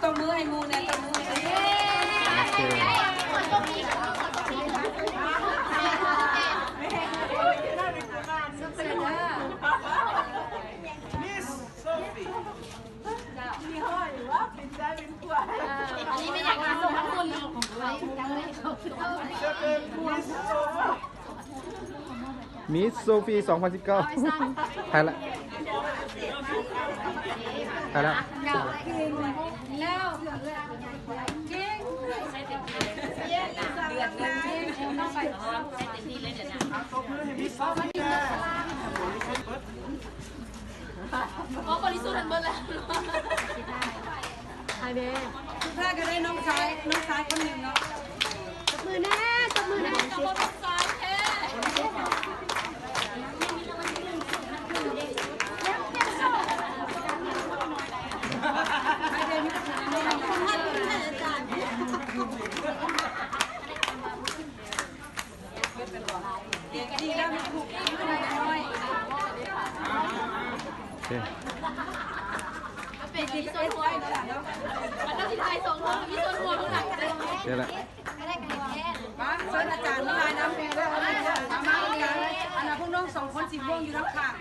ຕົບມືໃຫ້ໝູ່ແດ່ ຕົບມືໃຫ້ໝູ່. ໂອເຄ Miss Sophie. ອັນນີ້ແມ່ນຫຍັງນະ? ມິສໂຊຟີ ສອງພັນສິບເກົ້າ ຖ່າຍລະ ຖ່າຍລະ ໂອ້ ບໍລິສຸດຫັ້ນເບິດແລ້ວ ໃຫ້ແມ່ ສຸດທ້າຍກໍໄດ້ນ້ອງຊາຍ ນ້ອງຊາຍຄົນໜຶ່ງເນາະ ຕົບມືແດ່ ຕົບມືແດ່ ໂອເຄ ເປັນທີ່ສ່ວນຕົວ ເຈົ້າແຫຼະ ມາ ເຊີນອາຈານມານຳ ມາ ມາ ອັນນັ້ນ ພວກນ້ອງສອງຄົນສີມ່ວງຢູ່ທາງຂ້າງ.